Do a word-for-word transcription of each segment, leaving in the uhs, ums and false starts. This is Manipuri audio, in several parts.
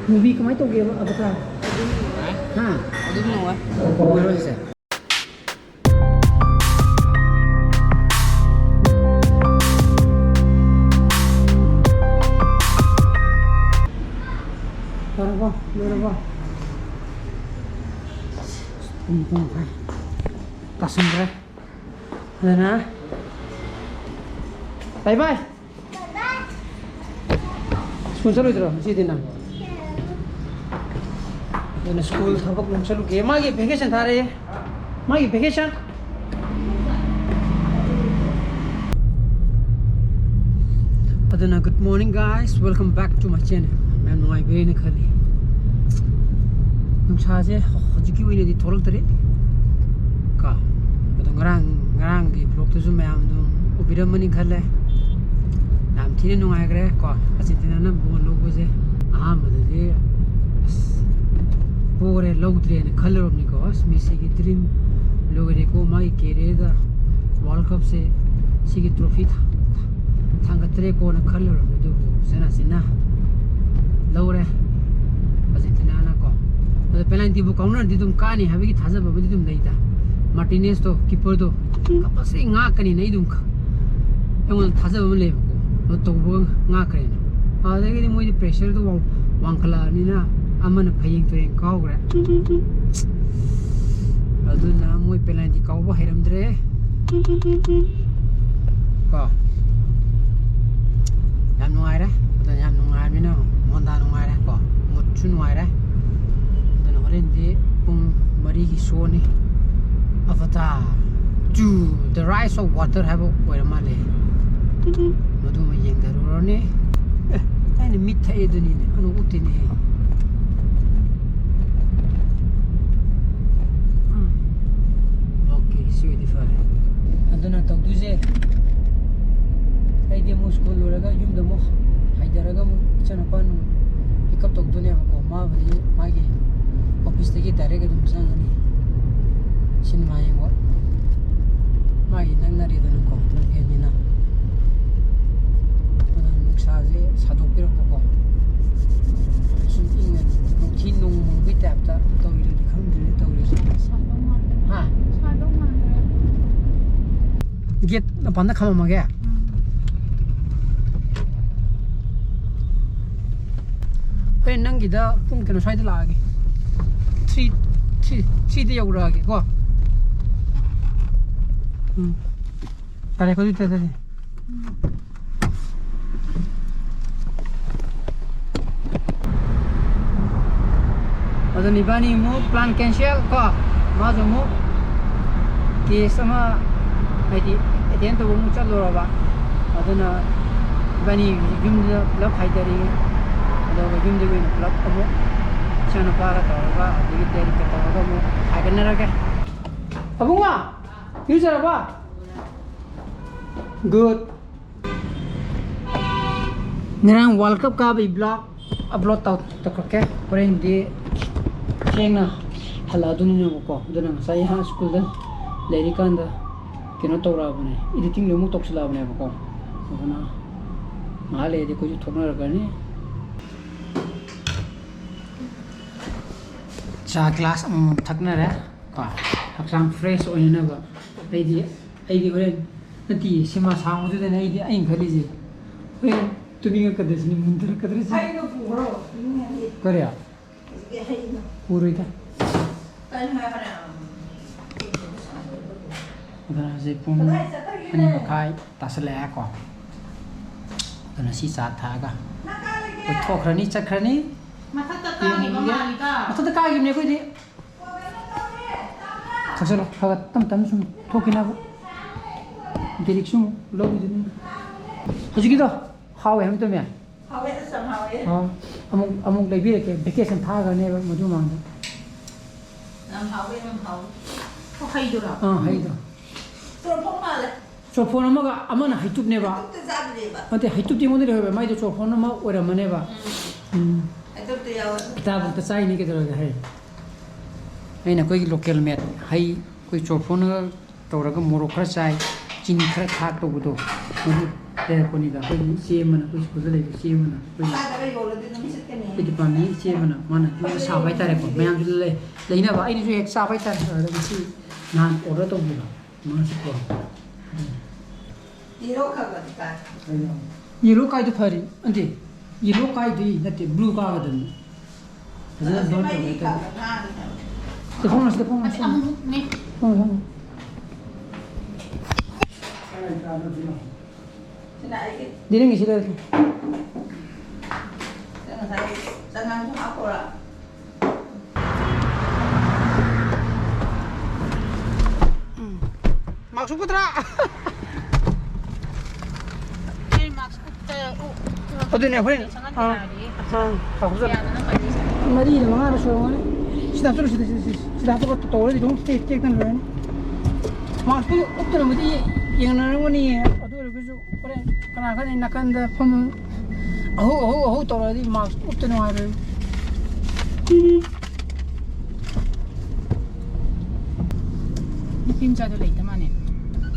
ꯃꯨꯚꯤ ꯀꯃꯥꯏꯅ ꯇꯧꯒꯦꯕ ꯑꯕꯇꯥꯔ? ꯍꯥ? ꯑꯗꯨꯝ ꯅꯨꯡꯉꯥꯏ꯫ ꯅꯨꯡꯉꯥꯏꯕ꯭ꯔꯣ ꯁꯤꯁꯦ? ꯂꯣꯏꯔꯕꯣ? ꯂꯣꯏꯔꯕꯣ? ꯄꯨꯡ, ꯄꯨꯡ ꯃꯈꯥꯏ ꯇꯥꯁꯟꯈ꯭ꯔꯦ꯫ ꯑꯗꯨꯅ ꯕꯥꯏ ꯕꯥꯏ꯫ ꯁ꯭ꯀꯨꯜ ꯆꯠꯂꯣꯏꯗ꯭ꯔꯣ ꯉꯁꯤꯗꯤ ꯅꯪ? ꯑꯗꯨꯅ ꯁ꯭ꯀꯨꯜ ꯊꯕꯛ ꯅꯨꯡ ꯆꯠꯂꯨꯒꯦ꯫ ꯃꯥꯒꯤ ꯚꯦꯀꯦꯁꯟ ꯊꯥꯔꯛꯑꯦ꯫ ꯃꯥꯒꯤ ꯚꯦꯀꯦꯁꯟ꯫ ꯑꯗꯨꯅ good morning guys, welcome back to my channel. ꯃꯌꯥꯝ ꯅꯨꯡꯉꯥꯏꯕꯤꯔꯦꯅ ꯈꯜꯂꯤ꯫ ꯅꯨꯡꯁꯥꯁꯦ ꯍꯧꯖꯤꯛꯀꯤ ꯑꯣꯏꯅꯗꯤ ꯊꯣꯛꯂꯛꯇ꯭ꯔꯤ꯫ ꯀꯣ, ꯑꯗꯣ ꯉꯔꯥꯡ, ꯉꯔꯥꯡꯒꯤ vlogꯇꯨꯁꯨ ꯃꯌꯥꯝ ꯑꯗꯨꯝ ꯎꯕꯤꯔꯝꯃꯅꯤ ꯈꯜꯂꯦ꯫ ꯌꯥꯝ ꯊꯤꯅ ꯅꯨꯡꯉꯥꯏꯈ꯭ꯔꯦ ꯀꯣ, ꯑꯥꯔꯖꯦꯟꯇꯤꯅꯥꯅ ꯕꯣꯜ ꯂꯧꯕꯁꯦ꯫ ꯑꯍꯥꯟꯕꯗꯗꯤ ꯑꯁ, ꯄꯣꯔꯦ, ꯂꯧꯗ꯭ꯔꯦꯅ ꯈꯜꯂꯨꯔꯕꯅꯤꯀꯣ꯫ ꯑꯁ, ꯃꯦꯁꯤꯒꯤ dream ꯂꯣꯏꯔꯦꯀꯣ, ꯃꯥꯒꯤ careerꯗ World Cupꯁꯦ, ꯁꯤꯒꯤ trophy ꯊꯥ-, ꯊꯥꯡꯒꯠꯇ꯭ꯔꯦꯀꯣꯅ ꯈꯜꯂꯨꯔꯕꯅꯤ꯫ ꯑꯗꯨꯕꯨ ꯁꯅꯥꯁꯤꯅ ꯂꯧꯔꯦ, ꯑꯥꯔꯖꯦꯟꯇꯤꯅꯥꯅ ꯀꯣ꯫ ꯑꯗꯣ penaltyꯕꯨ ꯀꯥꯎꯅꯔꯗꯤ ꯑꯗꯨꯝ ꯀꯥꯅꯤ ꯍꯥꯏꯕꯒꯤ ꯊꯥꯖꯕꯕꯨꯗꯤ ꯑꯗꯨꯝ ꯂꯩꯗ꯫ ꯃꯥꯔꯇꯤꯅꯦꯁꯇꯣ, keeperꯗꯣ, compulsory ꯉꯥꯛꯀꯅꯤꯅ ꯑꯩ ꯑꯗꯨꯝ ꯈ-, ꯑꯩꯉꯣꯟꯗ ꯊꯥꯖꯕ ꯑꯃ ꯂꯩꯕꯀꯣ꯫ ꯑꯗꯣ ꯇꯧꯕꯒ ꯉꯥꯛꯈ꯭ꯔꯦꯅ꯫ ꯑꯗꯨꯗꯒꯤꯗꯤ ꯃꯣꯏꯗꯤ pressureꯗꯣ ꯋꯥꯡ-, ꯋꯥꯡꯈꯠꯂꯛꯑꯕꯅꯤꯅ ꯑꯃꯅ ꯐꯌꯦꯡ ꯇꯨꯔꯦꯡ ꯀꯥꯎꯈ꯭ꯔꯦ꯫ ꯑꯗꯨꯅ ꯃꯣꯏ penalty ꯀꯥꯎꯕ ꯍꯩꯔꯝꯗ꯭ꯔꯦ꯫ ꯀꯣ꯫ ꯌꯥꯝ ꯅꯨꯡꯉꯥꯏꯔꯦ꯫ ꯑꯗꯨꯅ ꯌꯥꯝ ꯅꯨꯡꯉꯥꯏꯔꯕꯅꯤꯅ ꯃꯣꯟꯗꯥ ꯅꯨꯡꯉꯥꯏꯔꯦ ꯀꯣ꯫ Moodꯁꯨ ꯅꯨꯡꯉꯥꯏꯔꯦ꯫ ꯑꯗꯨꯅ ꯍꯣꯔꯦꯟꯗꯤ ꯄꯨꯡ ꯃꯔꯤꯒꯤ showꯅꯤ꯫ Avatar two, The Rise of Water ꯍꯥꯏꯕ ꯑꯣꯏꯔ ꯃꯥꯜꯂꯦ꯫ ꯃꯗꯨꯃ ꯌꯦꯡꯊꯔꯨꯔꯅꯤ꯫ ꯑꯦ, ꯑꯩꯅ ꯃꯤꯠ ꯊꯛꯑꯦ ꯑꯗꯨꯅꯤꯅꯦ, ꯑꯅꯧꯕ ꯎꯠꯇꯦꯅꯦ꯫ ꯎꯝ꯫ Okay, ꯁꯤ ꯑꯣꯏꯗꯤ ꯐꯔꯦ꯫ ꯑꯗꯨꯅ ꯇꯧꯗꯣꯏꯁꯦ, ꯑꯩꯗꯤ ꯑꯃꯨꯛ ꯁ꯭ꯀꯨꯜ ꯂꯣꯏꯔꯒ ꯌꯨꯝꯗ ꯑꯃꯨꯛ ꯍꯥꯏꯊꯔꯒ ꯑꯃꯨꯛ ꯏꯆꯥꯅꯨꯄꯥ ꯅꯨꯡ pick up ꯇꯧꯗꯣꯏꯅꯦꯕꯀꯣ꯫ ꯃꯥꯕꯨꯗꯤ ꯃꯥꯒꯤ officeꯇꯒꯤ direct ꯑꯗꯨꯝ ꯆꯪꯉꯅꯤ꯫ ꯁꯤꯅꯦꯃꯥ ꯌꯦꯡꯕ ꯃꯥꯒꯤ ꯅꯛꯅꯔꯦꯗꯅꯀꯣ, ꯂꯝꯐꯦꯜꯅꯤꯅ꯫ ꯑꯗꯨꯅ ꯅꯨꯡꯁꯥꯁꯦ ꯁꯥꯗꯣꯛꯄꯤꯔꯛꯄꯀꯣ꯫ ꯁꯨꯝ ꯃꯄꯥꯟꯗ ꯈꯝꯃꯝꯃꯒꯦ꯫ ꯍꯣꯔꯦꯟ ꯅꯪꯒꯤꯗ ꯄꯨꯡ ꯀꯩꯅꯣ ꯁ꯭ꯋꯥꯏꯗ ꯂꯥꯛꯑꯒꯦ꯫ ꯊ꯭ꯔꯤ, ꯊ꯭ꯔꯤ, ꯊ꯭ꯔꯤꯗ ꯌꯧꯔꯛꯑꯒꯦꯀꯣ꯫ ꯎꯝ꯫ ꯐꯔꯦ, ꯑꯗꯨꯗꯤ ꯆꯠꯂꯁꯤ꯫ ꯑꯗꯨꯅ ꯏꯕꯥꯅꯤ ꯑꯃꯨꯛ plan cancel ꯀꯣ, ꯃꯥꯁꯨ ꯑꯃꯨꯛ case ꯑꯃ, ꯍꯥꯏꯗꯤ, attend ꯇꯧꯕ ꯑꯃꯨꯛ ꯆꯠꯂꯨꯔꯕ꯫ ꯑꯗꯨꯅ ꯏꯕꯥꯅꯤ ꯍꯧꯖꯤꯛ ꯌꯨꯝꯗ ꯄꯨꯂꯞ ꯍꯥꯏꯊꯔꯤ꯫ ꯑꯗꯨꯒ ꯌꯨꯝꯗꯒꯤ ꯑꯣꯏꯅ ꯄꯨꯂꯞ ꯑꯃꯨꯛ ꯏꯆꯥꯅꯨꯄꯥꯒ ꯇꯧꯔꯒ, ꯑꯗꯒꯤ ꯗꯦꯔꯤꯛꯀ ꯇꯧꯔꯒ ꯑꯃꯨꯛ ꯍꯥꯏꯒꯠꯅꯔꯒꯦ꯫ ꯑꯕꯨꯡꯉꯣ, ꯏꯔꯨꯖꯔꯕꯣ? Good꯫ ꯉꯔꯥꯡ World Cup ꯀꯥꯕꯒꯤ vlog upload ꯇꯧ-, ꯇꯧꯈꯠꯀꯦ꯫ ꯍꯣꯔꯦꯟꯗꯤ ꯊꯦꯡꯅ ꯍꯜꯂꯛꯑꯗꯣꯏꯅꯤꯅꯦꯕꯀꯣ꯫ ꯑꯗꯨꯅ ꯉꯁꯥꯏ ꯑꯩꯍꯥꯛ ꯁ꯭ꯀꯨꯜꯗ ꯂꯩꯔꯤꯀꯥꯟꯗ ꯀꯩꯅꯣ ꯇꯧꯔꯛꯑꯕꯅꯦ, editing ꯂꯣꯏꯅꯃꯛ ꯇꯧꯁꯤꯜꯂꯛꯑꯕꯅꯦꯕꯀꯣ꯫ ꯑꯗꯨꯅ ꯉꯥꯏꯍꯥꯛ ꯂꯩꯔꯗꯤ ꯑꯩꯈꯣꯏꯁꯨ ꯊꯣꯛꯅꯔꯛꯀꯅꯤ꯫ ꯆꯥ glass ꯑꯃꯃꯝ ꯊꯛꯅꯔꯦ ꯀꯣ, ꯍꯛꯆꯥꯡ fresh ꯑꯣꯏꯅꯅꯕ꯫ ꯑꯩꯗꯤ, ꯑꯩꯗꯤ ꯍꯣꯔꯦꯟ, ꯅꯠꯇꯤꯌꯦ, ꯁꯤꯃ ꯁꯥꯡꯕꯗꯨꯗꯅꯦ ꯑꯩꯗꯤ, ꯑꯩꯅ ꯈꯜꯂꯤꯁꯦ ꯍꯣꯔꯦꯟ ꯇꯨꯝꯅꯤꯡꯉꯛꯀꯗ꯭ꯔ ꯁꯤꯅꯤ, ꯃꯨꯟꯊꯔꯛꯀꯗ꯭ꯔ ꯁꯤꯅꯤ꯫ ꯍꯩꯗꯣ ꯄꯨꯈ꯭ꯔꯣ, ꯏꯃꯨꯡꯗꯗꯤ꯫ ꯀꯔꯤ? ꯍꯧꯖꯤꯛꯀꯤ ꯍꯩꯗꯣ꯫ ꯄꯨꯔꯣꯏꯗ꯫ ꯀꯩꯅꯣ ꯍꯥꯏ ꯐꯅꯌꯥꯝ꯫ ꯑꯗꯨꯅ ꯍꯧꯖꯤꯛ ꯄꯨꯡ ꯀꯗꯥꯏ ꯆꯠꯈ꯭ꯔꯒꯦ ꯑꯅꯤ ꯅꯪ? ꯃꯈꯥꯏ ꯇꯥꯁꯜꯂꯛꯑꯦꯀꯣ꯫ ꯑꯗꯨꯅ ꯁꯤ ꯆꯥ ꯊꯛꯑꯒ ꯅꯪ ꯀꯥꯏ ꯂꯩꯒꯦ? ꯑꯩꯈꯣꯏ ꯊꯣꯛꯈ꯭ꯔꯅꯤ, ꯆꯠꯈ꯭ꯔꯅꯤ꯫ ꯃꯊꯛꯇ ꯀꯥꯈꯤꯕ ꯌꯦꯡꯉꯨꯈꯤꯒꯦ꯫ ꯃꯥꯜꯂꯤꯗ꯫ ꯃꯊꯛꯇ ꯀꯥꯈꯤꯕꯅꯦ ꯑꯩꯈꯣꯏꯗꯤ꯫ ꯊꯛꯆꯜꯂꯣ, ꯈꯔ ꯈꯔ ꯇꯞ ꯇꯞꯅ ꯁꯨꯝ ꯊꯣꯛꯈꯤꯅꯕ꯫ ꯗꯦꯔꯤꯛꯁꯨ ꯑꯃꯨꯛ ꯂꯧꯈꯤꯗꯣꯏꯅꯤ꯫ ꯍꯧꯖꯤꯛꯀꯤꯗꯣ ꯍꯥꯎꯋꯦ ꯍꯥꯏꯕ ꯅꯠꯇ꯭ꯔꯣ, ꯃꯌꯥꯝ? ꯍꯥꯎꯋꯦ, ꯑꯁ, ꯌꯥꯝ ꯍꯥꯎꯋꯦ꯫ ꯑꯥ, ꯑꯃꯨꯛ, ꯑꯃꯨꯛ ꯂꯩꯕꯤꯔꯛꯀꯦ꯫ Vacation ꯊꯥꯈ꯭ꯔꯅꯦꯕ ꯃꯗꯨ ꯃꯃꯥꯡꯗ꯫ ꯌꯥꯝ ꯍꯥꯎꯋꯦ, ꯌꯥꯝ ꯍꯥꯎꯋꯦ꯫ ꯑꯣ, ꯍꯩꯗꯨꯔꯥ? ꯑꯥ, ꯍꯩꯗꯣ꯫ ꯆꯣꯔꯐꯣꯟ ꯃꯥꯜꯂꯦ꯫ ꯆꯣꯔꯐꯣꯟ ꯑꯃꯒ ꯑꯃꯅ ꯍꯩꯇꯨꯞꯅꯦꯕ꯫ ꯍꯩꯇꯨꯞꯇ ꯆꯥꯗ꯭ꯔꯤꯕ꯫ ꯅꯠꯇꯦ, ꯍꯩꯇꯨꯞꯇꯤ ꯑꯩꯉꯣꯟꯗ ꯂꯩꯍꯧꯋꯦꯕ, ꯃꯥꯏꯗꯣ ꯆꯣꯔꯐꯣꯟ ꯑꯃ ꯑꯣꯏꯔꯝꯃꯅꯦꯕ꯫ ꯎꯝ꯫ ꯎꯝ꯫ ꯍꯩꯇꯨꯞꯇ ꯌꯥꯎꯋꯦ꯫ ꯈꯤꯇꯥꯕꯨꯛꯇ ꯆꯥꯏꯅꯤ ꯀꯩꯗꯧꯔꯒꯦ ꯍꯥꯏ꯫ ꯑꯩꯅ ꯑꯩꯈꯣꯏꯒꯤ local made ꯍꯩ, ꯑꯩꯈꯣꯏ ꯆꯣꯔꯐꯣꯟꯒ ꯇꯧꯔꯒ ꯃꯣꯔꯣꯛ ꯈꯔ ꯆꯥꯏ, ꯆꯤꯅꯤ ꯈꯔ ꯊꯥꯛ ꯇꯧꯕꯗꯣ, ꯃꯗꯨ ꯂꯩꯔꯛꯄꯅꯤꯗ꯫ ꯑꯩꯈꯣꯏꯒꯤ ꯏꯆꯦ ꯑꯃꯅ, ꯑꯩꯈꯣꯏ ꯁ꯭ꯀꯨꯜꯗ ꯂꯩꯕ ꯏꯆꯦ ꯑꯃꯅ ꯑꯩꯈꯣꯏꯒꯤ ꯀꯥꯏꯗꯒ ꯌꯣꯜꯂꯗꯤ ꯑꯗꯨꯝ ꯁꯤꯠꯀꯅꯤ꯫ ꯑꯩꯈꯣꯏ department ꯏꯆꯦ ꯑꯃꯅ, ꯃꯥꯅ ꯌꯨꯝꯗ ꯁꯥꯕ ꯍꯥꯏꯇꯥꯔꯦꯀꯣ, ꯃꯌꯥꯝꯁꯨ ꯂꯩ-, ꯂꯩꯅꯕ꯫ ꯑꯩꯅꯁꯨ ꯍꯦꯛ ꯆꯥꯕ ꯍꯥꯏꯇꯥꯔꯦ꯫ ꯑꯗꯨꯗ ꯉꯁꯤ ꯅꯍꯥꯟ order ꯇꯧꯕꯤꯕ꯫ ꯃꯥꯁꯨ ꯄꯨꯔꯛꯄ꯫ Yellow ꯈꯔ ꯈꯔꯗꯤ ꯀꯥꯏ꯫ Yellow ꯀꯥꯏꯗꯣ ꯐꯔꯤ? ꯅꯠꯇꯦ, yellow ꯀꯥꯏꯗꯣꯏ ꯅꯠꯇꯦ, blue ꯀꯥꯒꯗꯕꯅꯤ꯫ ꯐꯖꯅ ꯑꯁꯤ blend ꯃꯩꯗꯤ ꯇꯧꯒꯦ ꯈꯔ ꯇꯧꯕ꯫ ꯈꯔ ꯉꯥꯡꯉꯤ ꯍꯥꯏꯕ꯫ ꯁꯤꯗ ꯐꯝꯃꯣ, ꯁꯤꯗ ꯐꯝꯃꯣ, ꯑꯁꯤ ꯁꯤꯗ꯫ ꯑꯃꯨꯛꯅꯦ꯫ ꯐꯝꯃꯣ, ꯐꯝꯃꯣ꯫ ꯁꯤꯅ ꯑꯩꯒꯤ꯫ ꯗꯤꯂꯤꯡꯒꯤ ꯁꯤꯗ ꯂꯩꯔꯦ꯫ ꯅꯪ ꯉꯁꯥꯏ ꯆꯉꯥꯡꯁꯨ ꯍꯥꯞꯄꯣꯔꯥ? ꯎꯝ꯫ ꯃꯥꯛꯁ ꯎꯞꯀꯗ꯭ꯔꯥ? ꯑꯩ ꯃꯥꯛꯁ ꯎꯞꯇ-, ꯎꯞ-, ꯑꯗꯨꯅꯦ ꯍꯣꯔꯦꯟ꯫ ꯆꯪꯍꯟꯒꯦ ꯑꯥ꯫ ꯍꯥꯏꯔꯗꯤ ꯑꯥ꯫ ꯍꯥꯞꯆꯜꯂꯣ꯫ ꯀꯌꯥꯅꯣ ꯅꯪ ꯄꯥꯏꯕꯤꯁꯦ? ꯃꯔꯤꯔ ꯃꯉꯥꯔ ꯁꯨꯔꯝꯒꯅꯤ꯫ ꯁꯤꯗ ꯍꯥꯞꯆꯜꯂꯨ, ꯁꯤꯗ, ꯁꯤꯗ, ꯁꯤꯗ, ꯁꯤꯗ ꯍꯥꯞꯄꯒ ꯇꯧꯔꯗꯤ ꯑꯗꯨꯝ ꯇꯦꯛ ꯇꯦꯛꯇꯅ ꯂꯣꯏꯔꯅꯤ꯫ ꯃꯥꯛꯁꯇꯨ ꯎꯞꯇꯅꯕꯨꯗꯤ ꯌꯦꯡꯅꯔꯝꯒꯅꯤꯌꯦ꯫ ꯑꯗꯨ ꯑꯣꯏꯔꯒꯁꯨ ꯍꯣꯔꯦꯟ ꯀꯅꯥ ꯈꯪꯅꯤ ꯅꯥꯀꯟꯗ ꯐꯝ ꯑꯍꯧ, ꯑꯍꯧ, ꯑꯍꯧ ꯇꯧꯔꯗꯤ ꯃꯥꯛꯁ ꯎꯞꯇ ꯅꯨꯡꯉꯥꯏꯔꯣꯏ꯫ ꯅꯨꯄꯤ ꯃꯆꯥꯗꯣ ꯂꯩꯇ ꯃꯥꯅꯦ꯫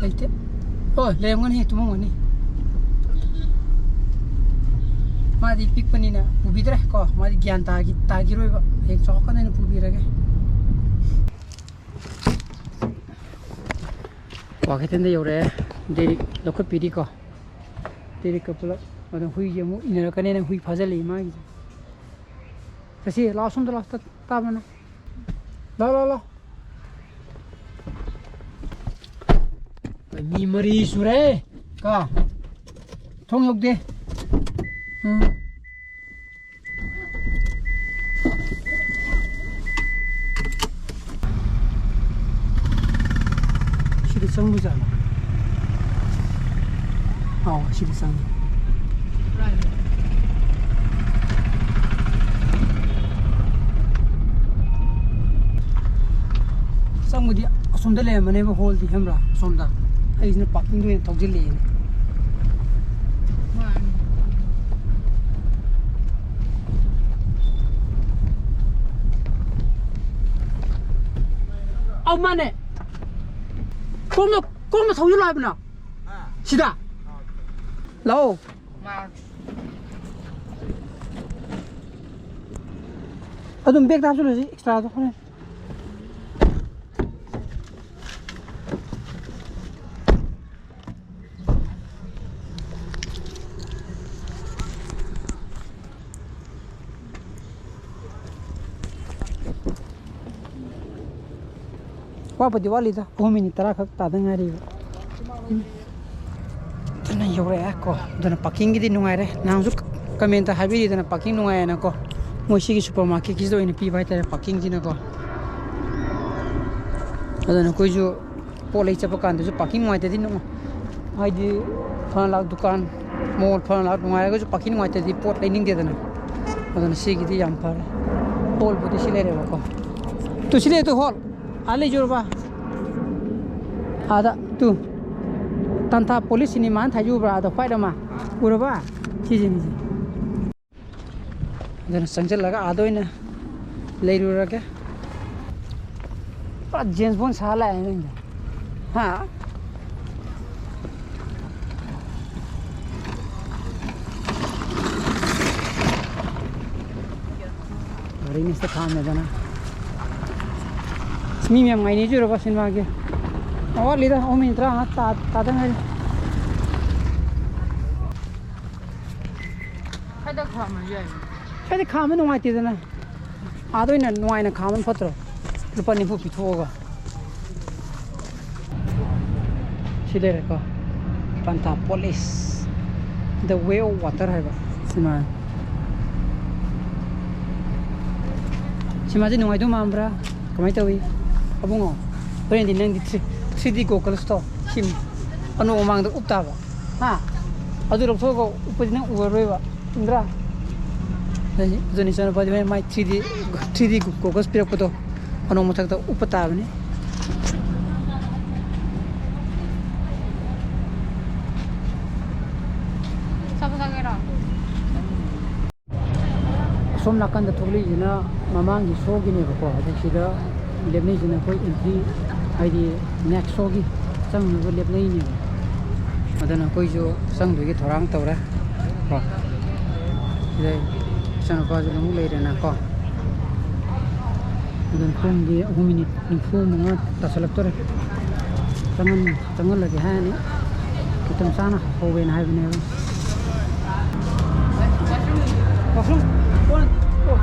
ꯂꯩꯇꯦ꯫ ꯑꯣ, ꯂꯩꯔꯝꯒꯅꯤ, ꯇꯨꯝꯃꯝꯒꯅꯤ꯫ ꯃꯥꯗꯤ ꯄꯤꯛꯄꯅꯤꯅ ꯄꯨꯕꯤꯗ꯭ꯔꯦ ꯀꯣ, ꯃꯥꯗꯤ ꯒ꯭ꯌꯥꯟ ꯇꯥꯈꯤ-, ꯇꯥꯈꯤꯔꯣꯏꯕ꯫ ꯍꯌꯦꯡ ꯆꯥꯎꯔꯀꯥꯟꯗ ꯑꯣꯏꯅ ꯄꯨꯕꯤꯔꯒꯦ꯫ ꯀ꯭ꯋꯥꯀꯩꯊꯦꯜꯗ ꯌꯧꯔꯛꯑꯦ꯫ ꯗꯦꯔꯤꯛ ꯂꯧꯈꯠꯄꯤꯔꯤꯀꯣ꯫ ꯗꯦꯔꯤꯛꯀ ꯄꯨꯂꯞ꯫ ꯑꯗꯣ ꯍꯨꯏꯁꯦ ꯑꯃꯨꯛ ꯏꯟꯅꯔꯛꯀꯅꯦꯅ ꯍꯨꯏ ꯐꯥꯖꯤꯜꯂꯛꯏ ꯃꯥꯒꯤꯁꯦ꯫ ꯆꯠꯁꯤ, ꯂꯥꯛꯑꯣ, ꯁꯣꯝꯗ ꯂꯥꯛꯑꯣ, ꯇ-, ꯇꯥꯕ꯭ꯔꯥ ꯅꯪ? ꯂꯥꯛꯑꯣ, ꯂꯥꯛꯑꯣ, ꯂꯥꯛꯑꯣ꯫ ꯃꯤ ꯃꯔꯤ ꯁꯨꯔꯦ꯫ ꯀꯣ꯫ ꯊꯣꯡ ꯌꯧꯗꯦ꯫ ꯎꯝ꯫ ꯁꯤꯗ ꯆꯪꯕꯖꯥꯠꯂꯣ? ꯑꯥꯎ, ꯁꯤꯗ ꯆꯪꯉꯤ꯫ ꯆꯪꯕꯗꯤ ꯑꯁꯣꯝꯗ ꯂꯩꯔꯝꯃꯅꯦꯕ, ꯍꯣꯜꯗꯤ, ꯈꯪꯕ꯭ꯔꯥ? ꯑꯁꯣꯝꯗ꯫ ꯑꯩꯁꯤꯅ ꯄꯥꯔꯀꯤꯡꯗ ꯑꯣꯏꯅ ꯊꯧꯖꯤꯜꯂꯛꯑꯦꯅꯦ꯫ ꯃꯥꯅꯤ꯫ ꯑꯧ, ꯃꯥꯅꯦ꯫ ꯀꯣꯝꯅ, ꯀꯣꯝꯅ ꯊꯧꯖꯤꯜꯂꯣ ꯍꯥꯏꯕꯅ꯫ ꯁꯤꯗ꯫ ꯂꯥꯛꯑꯣ꯫ ꯃꯥ꯫ ꯑꯗꯨꯝ ꯕꯦꯛꯇ ꯍꯥꯞꯆꯤꯜꯂꯁꯤ, ꯑꯦꯛꯁꯇ꯭ꯔꯥꯗꯣ ꯍꯣꯔꯦꯟ꯫ ꯋꯥꯠꯄꯨꯗꯤ ꯋꯥꯠꯂꯤꯗ, ꯄꯨꯡ ꯃꯤꯅꯤꯠ ꯇꯔꯥ ꯈꯛ ꯇꯥꯗ ꯉꯥꯏꯔꯤꯕ꯫ ꯑꯗꯨꯅ ꯌꯧꯔꯛꯑꯦ ꯀꯣ꯫ ꯑꯗꯨꯅ parking ꯒꯤꯗꯤ ꯅꯨꯡꯉꯥꯏꯔꯦ꯫ ꯅꯍꯥꯟꯁꯨ comment ꯍꯥꯏꯕꯤꯔꯤꯗꯅ parking ꯅꯨꯡꯉꯥꯏꯌꯦꯅ ꯀꯣ꯫ ꯃꯣꯏ ꯁꯤꯒꯤ supermarket ꯀꯤꯁꯤꯗ ꯑꯣꯏꯅ ꯄꯤꯕ ꯍꯥꯏꯇꯥꯔꯦ parking ꯁꯤꯅꯀꯣ꯫ ꯑꯗꯨꯅ ꯑꯩꯈꯣꯏꯁꯨ ꯄꯣꯠ ꯂꯩ ꯆꯠꯄ ꯀꯥꯟꯗꯁꯨ parking ꯅꯨꯡꯉꯥꯏꯇꯗꯤ ꯅꯨꯡꯉꯥꯏ-, ꯍꯥꯏꯗꯤ ꯐꯂꯥꯅ ꯗꯨꯀꯥꯟ, mall ꯐꯂꯥꯅ ꯅꯨꯡꯉꯥꯏꯔꯒꯁꯨ parking ꯅꯨꯡꯉꯥꯏꯇꯗꯤ ꯄꯣꯠ ꯂꯩꯅꯤꯡꯗꯦꯗꯅ꯫ ꯑꯗꯨꯅ ꯁꯤꯒꯤꯗꯤ ꯌꯥꯝ ꯐꯔꯦ꯫ Hall ꯕꯨꯗꯤ ꯁꯤ ꯂꯩꯔꯦꯕꯀꯣ꯫ ꯇꯨ ꯁꯤ ꯂꯩ ꯇꯨ hall꯫ ꯑꯥ ꯂꯩꯖꯨꯔꯕ? ꯑꯥꯗ ꯇꯨ꯫ ꯇꯥꯟꯊꯥ police cinema ꯅ ꯊꯥꯏꯖꯨ ꯎꯕ꯭ꯔꯥ? ꯑꯗ white ꯑꯃ꯫ ꯎꯔꯕ? ꯁꯤꯁꯤꯅꯤ ꯁꯤ꯫ ꯑꯗꯨꯅ ꯆꯪꯁꯤꯜꯂꯒ ꯑꯥꯗ ꯑꯣꯏꯅ ꯂꯩꯔꯨꯔꯒꯦ꯫ ꯄꯨꯔꯥ James Bond ꯁꯥ ꯂꯥꯛꯑꯦ ꯅꯪꯗꯤ꯫ ꯍꯥ? ꯒꯥꯔꯤ ꯃꯤꯁꯇ ꯈꯥꯝꯃꯦꯗꯅ꯫ ꯃꯤ ꯃꯌꯥꯝ ꯉꯥꯏꯅꯩꯁꯦ ꯎꯔꯕ cinema ꯒꯤ? ꯋꯥꯠꯂꯤꯗ, ꯑꯍꯨꯝ ꯃꯤꯅꯤꯠ ꯇꯔꯥꯃꯉꯥ ꯇꯥ-, ꯇꯥꯗ ꯉꯥꯏꯔꯤ꯫ ꯈꯔꯗ ꯈꯥꯝꯃꯁꯨ ꯌꯥꯏ꯫ ꯁ꯭ꯋꯥꯏꯗ ꯈꯥꯝꯕ ꯅꯨꯡꯉꯥꯏꯇꯦꯗꯅ꯫ ꯑꯥꯗ ꯑꯣꯏꯅ ꯅꯨꯡꯉꯥꯏꯅ ꯈꯥꯝꯕꯅ ꯐꯠꯇ꯭ꯔꯣ? ꯂꯨꯄꯥ ꯅꯤꯐꯨ ꯄꯤꯊꯣꯛꯑꯒ꯫ ꯁꯤ ꯂꯩꯔꯦꯀꯣ꯫ ꯄꯟꯊꯥ police, The Way of Water ꯍꯥꯏꯕ cinema꯫ Cinema ꯁꯤ ꯅꯨꯡꯉꯥꯏꯗꯧ ꯃꯥꯟꯕ꯭ꯔꯥ? ꯀꯃꯥꯏꯅ ꯇꯧꯏ? ꯑꯕꯨꯡꯉꯣ, ꯍꯣꯔꯦꯟꯗꯤ ꯅꯪꯗꯤ three, three D goggles ꯇꯣ ꯁꯤ ꯑꯅꯣꯛ ꯃꯃꯥꯡꯗ ꯎꯞ ꯇꯥꯕ꯫ ꯍꯥ? ꯑꯗꯨ ꯂꯧꯊꯣꯛꯑꯒ ꯎꯞꯄꯗꯤ ꯅꯪ ꯎꯔꯔꯣꯏꯕ꯫ ꯆꯨꯝꯗ꯭ꯔꯥ? ꯑꯗꯨꯅꯤ, ꯑꯗꯨꯅꯤ ꯏꯆꯥꯅꯨꯄꯥꯗꯤ ꯍꯣꯔꯦꯟ ꯃꯥꯏ three D, three D goggles ꯄꯤꯔꯛꯄꯗꯣ ꯑꯅꯣꯛ ꯃꯊꯛꯇ ꯎꯞꯄ ꯇꯥꯕꯅꯤ꯫ ꯑꯁꯣꯝ ꯅꯥꯀꯟꯗ ꯊꯣꯛꯂꯛꯏꯁꯤꯅ ꯃꯃꯥꯡꯒꯤ show ꯒꯤꯅꯦꯕꯀꯣ꯫ ꯑꯗꯩ ꯁꯤꯗ ꯂꯦꯞꯅꯩꯁꯤꯅ ꯑꯩꯈꯣꯏ entry, ꯍꯥꯏꯗꯤ next show ꯒꯤ ꯆꯪꯅꯕ ꯂꯦꯞꯅꯩꯅꯦꯕ꯫ ꯑꯗꯨꯅ ꯑꯩꯈꯣꯏꯁꯨ ꯆꯪꯗꯣꯏꯒꯤ ꯊꯧꯔꯥꯡ ꯇꯧꯔꯦ ꯀꯣ꯫ ꯁꯤꯗ ꯏꯆꯥꯅꯨꯄꯥꯁꯨ ꯑꯃꯨꯛ ꯂꯩꯔꯦꯅꯀꯣ꯫ ꯑꯗꯨꯅ ꯄꯨꯡꯗꯤ ꯑꯍꯨꯝ ꯃꯤꯅꯤꯠ ꯅꯤꯐꯨ ꯃꯉꯥ ꯇꯥꯁꯜꯂꯛꯇꯣꯔꯦ꯫ ꯆꯪꯍꯟ-, ꯆꯪꯍꯜꯂꯒꯦ ꯍꯥꯏꯔꯅꯤ꯫ ꯃꯇꯝ ꯆꯥꯅ ꯍꯧꯋꯦꯅ ꯍꯥꯏꯕꯅꯦꯕ꯫ Washroom, one, go.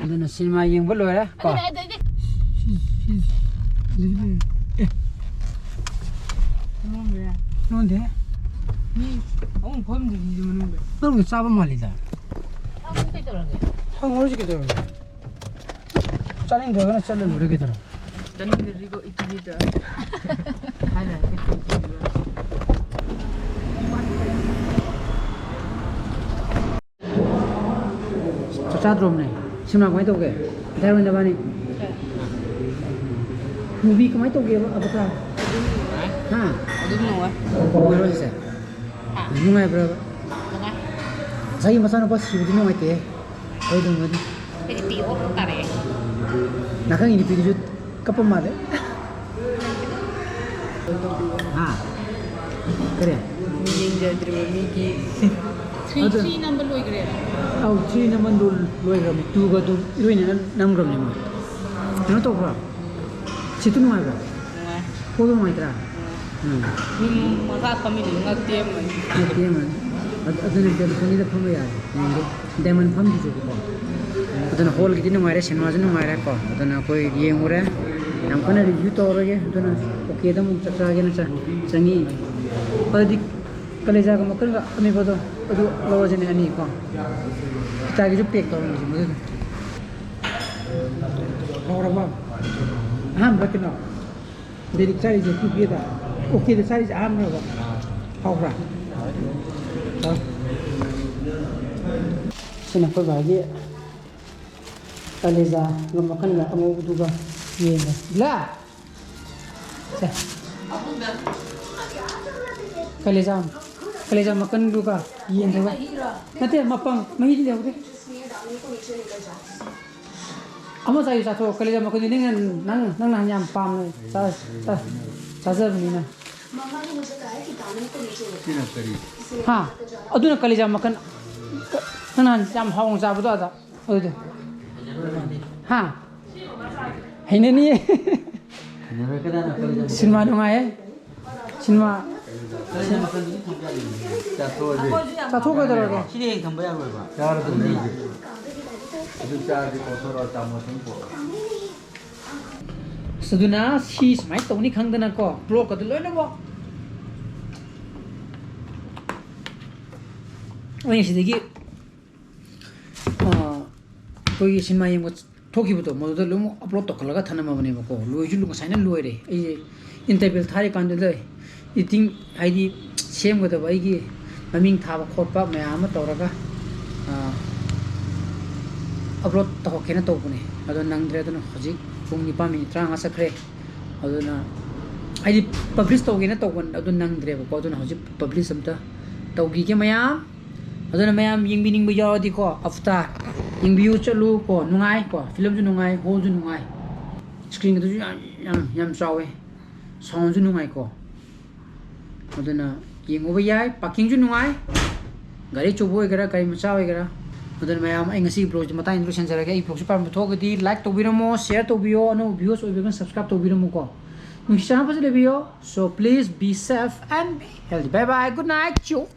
ꯑꯗꯨꯅ ꯁꯤꯅꯦꯃꯥ ꯌꯦꯡꯕ ꯂꯣꯏꯔꯦ ꯀꯣ꯫ ꯑꯗꯨꯅꯦ, ꯑꯗꯨꯗꯤ ꯁꯤ, ꯁꯤ, ꯁꯤ, ꯑꯦ꯫ ꯂꯣꯟꯗꯦ꯫ ꯂꯣꯟꯗꯦ? ꯃꯤ ꯑꯍꯨꯝ ꯐꯝꯗ꯭ꯔꯤꯁꯤꯁꯨ ꯃꯅꯨꯡꯗ꯫ ꯃꯅꯨꯡꯗ ꯆꯥꯕ ꯃꯥꯜꯂꯤꯗ꯫ ꯍꯪꯉꯨ ꯀꯩꯗꯧꯔꯒꯦ? ꯍꯪꯉꯨꯔꯁꯤ ꯀꯩꯗꯧꯔꯒꯦ? ꯆꯥꯅꯤꯡꯗ꯭ꯔꯒꯅ ꯆꯠꯂ ꯂꯣꯏꯔꯦ ꯀꯩꯗꯧꯔꯒꯦ? ꯆꯥꯅꯤꯡꯗ꯭ꯔꯗꯤꯀꯣ ꯏꯇꯨꯕꯤꯗ꯫ ꯍꯥꯏꯔ ꯍꯥꯏꯐꯦꯠ ꯇꯧꯕꯤꯕ꯫ ꯆꯥꯛ ꯆꯥꯗ꯭ꯔꯣꯕꯅꯦ? ꯁꯤꯅꯦꯃꯥ ꯀꯃꯥꯏꯅ ꯇꯧꯒꯦ? ꯍꯥꯏꯔꯣ ꯅꯕꯥꯅꯤ꯫ ꯃꯨꯚꯤ ꯀꯃꯥꯏꯅ ꯇꯧꯒꯦꯕ, ꯑꯕꯇꯥꯔ? ꯍꯥ? ꯑꯗꯨꯝ ꯅꯨꯡꯉꯥꯏ꯫ ꯅꯨꯡꯉꯥꯏꯕ꯭ꯔꯣ ꯍꯥꯏꯁꯦ? ꯍꯥ? ꯅꯨꯡꯉꯥꯏꯕ꯭ꯔꯕ? ꯅꯨꯡꯉꯥꯏ꯫ ꯉꯁꯥꯏꯒꯤ ꯃꯆꯥꯅꯨꯄꯥ ꯁꯤꯕꯗꯤ ꯅꯨꯡꯉꯥꯏꯇꯦ꯫ ꯀꯩꯗꯧꯅꯗꯤ? ꯑꯩꯗꯤ ꯄꯤ ꯑꯣꯛ ꯇꯥꯔꯛꯑꯦ꯫ ꯅꯥꯀꯟꯒꯤ ꯅꯨꯄꯤꯗꯨꯁꯨ ꯀꯞꯄ ꯃꯥꯜꯂꯦ꯫ ꯍꯥ? ꯀꯔꯤ? ꯃꯤ ꯌꯦꯡꯖꯗ꯭ꯔꯤꯕ ꯃꯤꯒꯤ꯫ ꯊ꯭ꯔꯤ, ꯑꯗꯨ ꯊ꯭ꯔꯤ ꯅꯝꯕ ꯂꯣꯏꯈ꯭ꯔꯦ꯫ ꯑꯧ, ꯊ꯭ꯔꯤ ꯅꯝꯕ ꯂꯣ-, ꯂꯣꯏꯈ꯭ꯔꯕꯅꯤ꯫ ꯇꯨꯒ ꯑꯗꯨꯝ ꯏꯔꯣꯏꯅꯅ ꯅꯝꯈ꯭ꯔꯕꯅꯤ ꯃꯣꯏ꯫ ꯀꯩꯅꯣ ꯇꯧꯕ꯭ꯔꯣ? ꯁꯤꯠꯇꯨ ꯅꯨꯡꯉꯥꯏꯕ꯭ꯔꯥ? ꯅꯨꯡꯉꯥꯏ꯫ ꯍꯣꯜꯗꯣ ꯅꯨꯡꯉꯥꯏꯇ꯭ꯔꯥ? ꯅꯨꯡꯉꯥꯏ꯫ ꯎꯝ꯫ ꯃꯤ ꯃꯈꯥ ꯐꯝꯃꯤꯗꯨ ꯉꯛ ꯇꯦꯝꯃꯅꯤ꯫ ꯉꯛ ꯇꯦꯝꯃꯅꯤ꯫ ꯑꯗꯨ-, ꯑꯗꯨꯅ ꯕꯦꯜꯀꯣꯅꯤꯗ ꯐꯝꯕ ꯌꯥꯔꯦ꯫ ꯌꯦꯡꯒꯦ꯫ ꯗꯥꯏꯃꯟ ꯐꯝꯈꯤꯁꯦꯕꯀꯣ꯫ ꯑꯗꯨꯅ ꯍꯣꯜꯒꯤꯗꯤ ꯅꯨꯡꯉꯥꯏꯔꯦ, ꯁꯤꯅꯦꯃꯥꯁꯨ ꯅꯨꯡꯉꯥꯏꯔꯦ ꯀꯣ꯫ ꯑꯗꯨꯅ ꯑꯩꯈꯣꯏ ꯌꯦꯡꯉꯨꯔꯦ꯫ ꯌꯥꯝ ꯀꯟꯅ ꯔꯤꯚ꯭ꯌꯨ ꯇꯧꯔꯔꯣꯏꯒꯦ꯫ ꯑꯗꯨꯅ ꯑꯣꯀꯦꯗ ꯑꯃꯨꯛ ꯆꯥꯛ ꯆꯥꯒꯦꯅ ꯆꯪ-, ꯆꯪꯉꯤ꯫ ꯑꯗꯨꯗꯤ ꯀꯂꯦꯖꯥꯒ ꯃꯀꯟꯒ ꯑꯃꯦꯠꯄꯗꯣ ꯑꯗꯨ ꯂꯧꯔꯁꯤꯅꯦ ꯑꯅꯤ ꯀꯣ꯫ ꯏꯇꯥꯒꯤꯁꯨ ꯄꯦꯛ ꯇꯧꯔꯝꯃꯁꯤ ꯃꯗꯨꯗ꯫ ꯍꯥꯎꯔꯕ? ꯑꯍꯥꯟꯕ ꯀꯩꯅꯣ? ꯗꯦꯔꯤꯛ ꯆꯥꯔꯤꯁꯦ ꯇꯨ ꯀꯦꯗ, ꯑꯣꯀꯦꯗ ꯆꯥꯔꯤꯁꯦ ꯑꯍꯥꯟꯕꯔꯕ? ꯍꯥꯎꯕ꯭ꯔꯥ? ꯍꯥꯎ꯫ ꯁꯤꯅ ꯑꯩꯈꯣꯏ ꯕꯥꯒꯤ ꯀꯂꯦꯖꯥꯒ ꯃꯈꯟꯒ ꯑꯉꯧꯕꯗꯨꯒ ꯌꯦꯟꯒ꯫ ꯕꯤꯂꯥ! ꯁꯦ꯫ ꯀꯂꯦꯖꯥ, ꯀꯂꯦꯖꯥ ꯃꯀꯟꯗꯨꯒ ꯌꯦꯟꯗꯨꯒ꯫ ꯅꯠꯇꯦ, ꯃꯄꯪ, ꯃꯍꯤꯗꯤ ꯂꯩꯍꯧꯗꯦ꯫ ꯑꯃ ꯆꯥꯏ, ꯆꯥꯊꯣꯛꯑꯣ꯫ ꯀꯂꯦꯖꯥ ꯃꯀꯟꯗꯤ ꯅꯪ, ꯅꯪ, ꯅꯪ ꯅꯍꯥꯟ ꯌꯥꯝ ꯄꯥꯝꯅ ꯆꯥ-, ꯆꯥ-, ꯆꯥꯖꯕꯅꯤꯅ꯫ ꯁꯤꯅ ꯀꯔꯤ? ꯍꯥ? ꯑꯗꯨꯅ ꯀꯂꯦꯖꯥ ꯃꯀꯟ, ꯅꯪ ꯅꯍꯥꯟ ꯌꯥꯝ ꯍꯥꯎꯅ ꯆꯥꯕꯗꯣ ꯑꯗ꯫ ꯑꯗꯨꯗꯣ꯫ ꯍꯥ? ꯍꯩꯅꯅꯤꯌꯦ꯫ ꯍꯩꯅꯔꯣꯏ, ꯀꯅꯥꯅ ꯀꯔꯤꯅꯣ? ꯁꯤꯅꯦꯃꯥ ꯅꯨꯡꯉꯥꯏꯌꯦ꯫ ꯁꯤꯅꯦꯃꯥ꯫ ꯀꯔꯤꯅꯣ ꯃꯈꯜꯗꯨꯗꯤ ꯊꯝꯕ ꯌꯥꯗꯦ꯫ ꯆꯥꯊꯣꯛꯑꯁꯦ꯫ ꯆꯥꯊꯣꯛꯀꯗꯧꯔꯒꯦ꯫ ꯁꯤꯗꯤ ꯍꯌꯦꯡ ꯊꯝꯕ ꯌꯥꯔꯣꯏꯕ꯫ ꯌꯥꯔꯣꯏꯗꯧꯅꯤ꯫ ꯑꯗꯨꯅ ꯑꯗꯨ ꯆꯥꯔꯗꯤ ꯀꯣꯊꯣꯔꯛꯑꯣ, ꯆꯥꯃꯁ ꯑꯃ ꯄꯨꯔꯛꯑꯣ꯫ ꯑꯁ, ꯑꯗꯨꯅ ꯁꯤ ꯁꯨꯃꯥꯏꯅ ꯇꯧꯅꯤ ꯈꯪꯗꯅꯀꯣ, ꯕ꯭ꯂꯣꯛꯀꯗꯣ ꯂꯣꯏꯅꯃꯛ ꯑꯩꯅ ꯁꯤꯗꯒꯤ, ꯑ, ꯑꯩꯈꯣꯏꯒꯤ ꯁꯤꯅꯦꯃꯥ ꯌꯦꯡꯕ ꯊꯣꯛꯈꯤꯕꯗꯣ, ꯃꯗꯨꯗ ꯂꯣꯏꯅꯃꯛ ꯑꯞꯂꯣꯗ ꯇꯧꯈꯠꯂꯒ ꯊꯅꯝꯃꯕꯅꯦꯕꯀꯣ꯫ ꯂꯣꯏꯁꯨ ꯂꯣꯏ-, ꯉꯁꯥꯏꯅ ꯂꯣꯏꯔꯦ꯫ ꯑꯩꯁꯦ ꯏꯟꯇꯔꯚꯦꯜ ꯊꯥꯔꯤꯀꯥꯟꯗꯨꯗ ꯏꯗꯤꯇꯤꯡ, ꯍꯥꯏꯗꯤ ꯁꯦꯝꯒꯗꯕ ꯑꯩꯒꯤ ꯃꯃꯤꯡ ꯊꯥꯕ ꯈꯣꯠꯄ ꯃꯌꯥꯝ ꯑꯃ ꯇꯧꯔꯒ, ꯑ, ꯑꯞꯂꯣꯗ ꯇꯧꯔꯛꯀꯦꯅ ꯇꯧꯕꯅꯦ, ꯑꯗꯣ ꯅꯪꯗ꯭ꯔꯦ꯫ ꯑꯗꯨꯅ ꯍꯧꯖꯤꯛ ꯄꯨꯡ ꯅꯤꯄꯥꯟ ꯃꯤꯅꯤꯠ ꯇꯔꯥꯃꯉꯥ ꯆꯠꯈ꯭ꯔꯦ꯫ ꯑꯗꯨꯅ ꯍꯥꯏꯗꯤ ꯄꯕ꯭ꯂꯤꯁ ꯇꯧꯒꯦꯅ ꯇꯧꯕ ꯑꯗꯨ ꯅꯪꯗ꯭ꯔꯦꯕꯀꯣ꯫ ꯑꯗꯨꯅ ꯍꯧꯖꯤꯛ ꯄꯕ꯭ꯂꯤꯁ ꯑꯝꯇ ꯇꯧꯈꯤꯒꯦ ꯃꯌꯥꯝ꯫ ꯑꯗꯨꯅ ꯃꯌꯥꯝ ꯌꯦꯡꯕꯤꯅꯤꯡꯕ ꯌꯥꯎꯔꯗꯤꯀꯣ, ꯑꯐꯇꯥꯔ ꯌꯦꯡꯕꯤꯌꯨ ꯆꯠꯂꯨ ꯀꯣ, ꯅꯨꯡꯉꯥꯏ ꯀꯣ, ꯐꯤꯂꯝꯁꯨ ꯅꯨꯡꯉꯥꯏ, ꯍꯣꯜꯁꯨ ꯅꯨꯡꯉꯥꯏ, ꯁ꯭ꯀ꯭ꯔꯤꯟ ꯑꯗꯨꯁꯨ ꯌꯥꯝ, ꯌꯥꯝ, ꯌꯥꯝ ꯆꯥꯎꯋꯦ, ꯁꯥꯎꯟꯁꯨ ꯅꯨꯡꯉꯥꯏꯀꯣ꯫ ꯑꯗꯨꯅ ꯌꯦꯡꯉꯨꯕ ꯌꯥꯏ, ꯄꯥꯔꯀꯤꯡꯁꯨ ꯅꯨꯡꯉꯥꯏ, ꯒꯥꯔꯤ ꯑꯆꯧꯕ ꯑꯣꯏꯒꯦꯔꯥ, ꯒꯥꯔꯤ ꯃꯆꯥ ꯑꯣꯏꯒꯦꯔꯥ꯫ ꯑꯗꯨꯅ ꯃꯌꯥꯝ, ꯑꯩ ꯉꯁꯤꯒꯤ ꯕ꯭ꯂꯣꯒꯁꯦ ꯃꯇꯥꯡꯗ ꯂꯣꯏꯁꯤꯟꯖꯔꯒꯦ꯫ ꯑꯩ ꯕ꯭ꯂꯣꯒꯁꯦ ꯄꯥꯝꯕ ꯊꯣꯛꯑꯒꯗꯤ ꯂꯥꯏꯛ ꯇꯧꯕꯤꯔꯝꯃꯣ, ꯁꯤꯌꯔ ꯇꯧꯕꯤꯌꯣ, ꯑꯅꯧꯕ ꯚ꯭ꯌꯨꯋꯔꯁ ꯑꯣꯏꯕꯤꯔꯒꯅ ꯁꯕꯁꯀ꯭ꯔꯥꯏꯕ ꯇꯧꯕꯤꯔꯝꯃꯨꯀꯣ꯫ ꯅꯨꯡꯁꯤ ꯆꯥꯟꯅꯕ ꯐꯖꯅ ꯂꯩꯕꯤꯌꯣ꯫ So please be safe and be healthy. Bye bye. Good night. Chew.